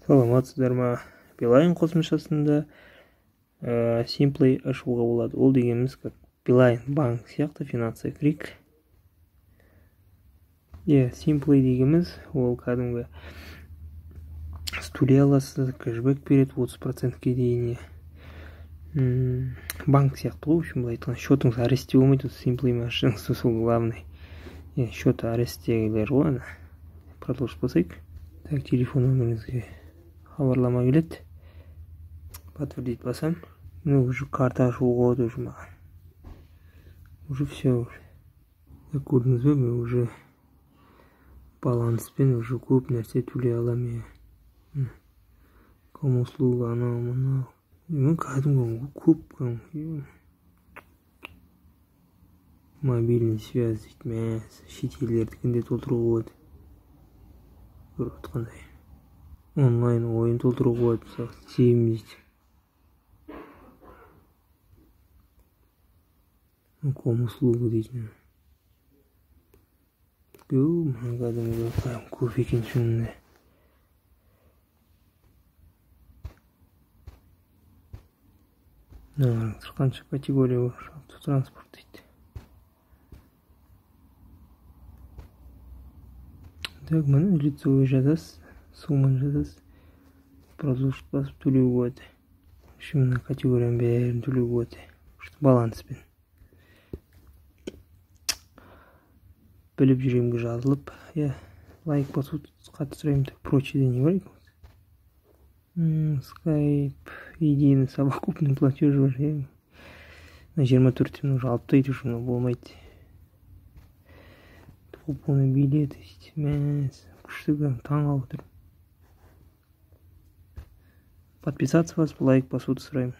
Саламатсыздар ма? Билайн қосымшасында Simplay ашуға болады. Ол дегеніміз как Билайн банк сияқты, финансовый крик. Simplay дегеніміз ол кәдімгі төлей аласыз, кэшбэк береді 30%-ке дейін. Банк сияқты ғой, в общем, былай айтқанда, счетыңыз арестте болмайды, Simplay-мен ашсаңыз, сол главный. Счет аресттегілер ғой ана. Продолжить басайық. Так, телефон нөміріңізге хабарлама келеді. Подтвердить басам. Міне, уже карта ашуға болады уже маған. Уже все уже. Так, көрдіңіз бе, мен уже баланспен уже көп нәрсе төлей аламын. Комуслуга, анау, мынау. Мен кәдімгі көп кәдімгі. Мобильный связь дейді, мә, шетелдердікін де толтыруға болады. Көріп отқандай. Онлайн ойын толтыруға болады, мысалы, Steam дейді. Комуслуга дейді. Мына кәдімгі көп екен шынында. Қанша категория бар? Автотранспорт дейді. Так, міне лицевой жазасыз, сумманы жазасыз, продолжить басып төлеуге болады. В общем, мына категорияның бәрін төлеуге болады. Баланспен. Біліп жүремге жазылып, лайк басуды қатты сұраймын. Так, прочее не бар екен. Скайп, единый совокупный платеж бар. Мына 24-тен уже алып тастайды, уже мынау болмайды. Купоны, билеты, мәс, күшті, таң қалып отырмын. Подписаться басып, лайк басуды сұраймын.